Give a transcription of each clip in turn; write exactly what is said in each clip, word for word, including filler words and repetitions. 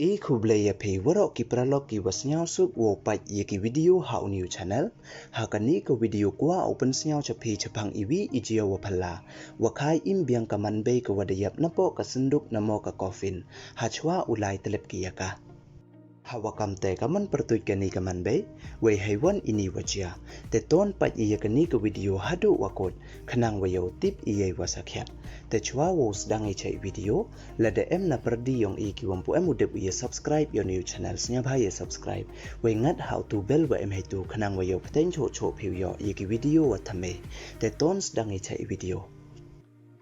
I khublei ya phi waroh ki paralok ki wa sniawsuk wow pait ya ki video ha u new channel. Ha kani ka video kwah u pynsniaw cha phi chaphang iwi i jia wa phylla wa khai im biang ka manbei ka wa da yap napoh ka synduk namo ka coffin, hachwa u lai tlep ki ya ka. Ha wa kam te ka man pyrtuit kani ka manbei, wei hei wan ini wa jia. Te ton pait ya kani ka video haduh wa kut, khnang wa yow tip ya i wa sakhiat. Te chwa wow sdang i cha i video, lada em na pyrdi yong i ki wam pu em u dep u ya subscribe ya u new channel, sniawbha ya subscribe. Wei ngat ha u tu bell wa em hei tu, khnang wa yow pteng choh choh phi u yoh ya ki video wa thymme. Te ton sdang i cha i video.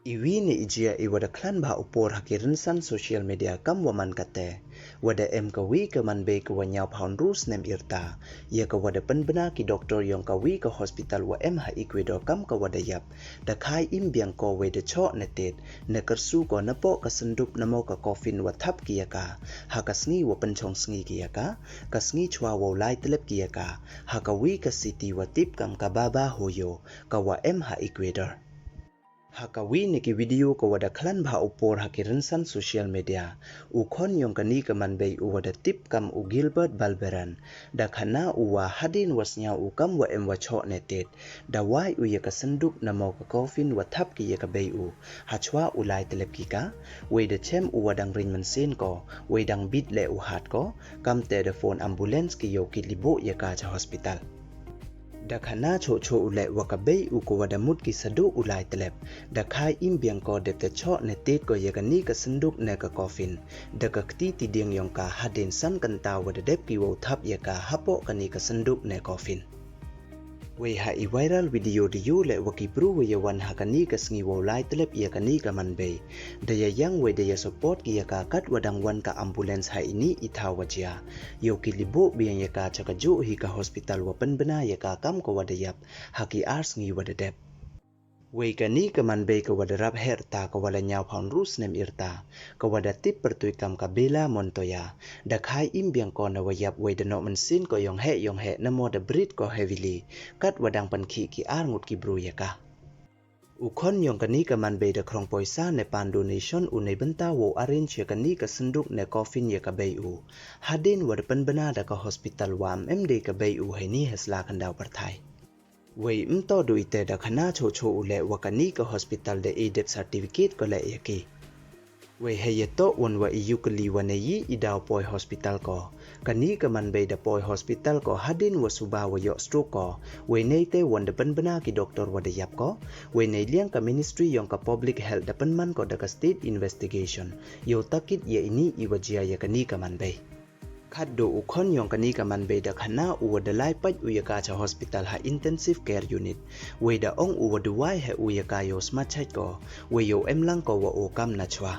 Iwi ni i jia i wa da khlan bha u por ha ki rynsan social media kam wa man kate. Wa da em ka wi ka manbei ka wa nyaw phaw ynru snem irta, ya ka wa da pynbna ki doktor yong ka wi ka hospital wa em ha Ecuador kam ka wa da yap. Da khai im biang ko wei da choh ne tet, ne kyrsu ko napoh ka synduk namo ka coffin wa thap ki ya ka. Ha ka sngi wa pynchong sngi ki ya ka, ka sngi chwa wow lai tlep ki ya ka, ha ka wi ka city wa tip kam ka Babahoyo, ka wa em ha Ecuador. Ha ka wi ni ki video ka wa da khlan bha u por ha ki rynsan social media, u khon yong kani ka manbei u wa da tip kam u Gilbert Balberan, da khana u wa hadien wa sniaw u kam wa em wa choh ne tet, da wai u ya ka synduk namo ka coffin wa thap ki ya ka bei u, hachwa u lai tlep ki ka. Wei da chem u wa dang ring mynsiem ko, wei dang bit le u hat ko, kam te da phone ambulance ki yow kit liboh ya ka cha hospital. Da khana choh choh u le wa ka bei u ka wa da mut ki saduh u lai tlep, da khai im biang ko dep te choh ne tet ko ya kani ka synduk ne ka coffin, da ka kti ti diang yong ka hadien san kynta wa da dep ki wow thap ya ka hapoh kani ka synduk ne coffin. Wei ha i viral video da yoh le wa ki bru wa ya wan ha kani ka sngi wow lai tlep ya kani ka manbei, da ya yang wei da ya support ki ya ka kat wa dang wan ka ambulance ha ini i thaw wa jia, yow kit liboh biang ya ka cha ka juh hi ka hospital wa pynbna ya ka kam ka wa da yap, ha ki ar sngi wa da dep. Wei kani ka manbei ka wa da rap heh rta ka wa la nyaw phaw ynru snem irta, ka wa da tip pyrtuit kam ka Bella Montoya, da khai im biang ko na wa yap wei da noh mynsiem ko yong heh yong heh namo da brit ko heavily, kat wa dang pynkhih ki ar ngut ki bru ya ka. U khon yong kani ka manbei da khrong poisa ne pan donation u nei bynta wow arrange ya kani ka synduk ne coffin ya ka bei u, hadien wa da pynbna da ka hospital wa am em de ka bei u hei ni hesla khandaw pyrthai. Wei ym toh du ite, da khana choh choh u le wa kani ka hospital da e dep certificate ko le ya ki. Wei hei ya toh wan wa i yukli wa nei i daw poi hospital ko, kani ka manbei da poi hospital ko hadien wa suba wa yoh stroke ko. Wei nei te wan da pynbna ki doktor wa da yap ko. Wei nei liang ka Ministry yong ka Public Health da pynman ko da ka state investigation yow takit ya ini i wa jia ya kani ka manbei. Khatduh u khon yong kani ka manbei da khana u wa da lai pait u ya ka cha hospital ha intensive care unit. Wei da ong u wa duwai heh u ya ka yow smat chait ko, wei yow em lang ko wa u kam na chwa.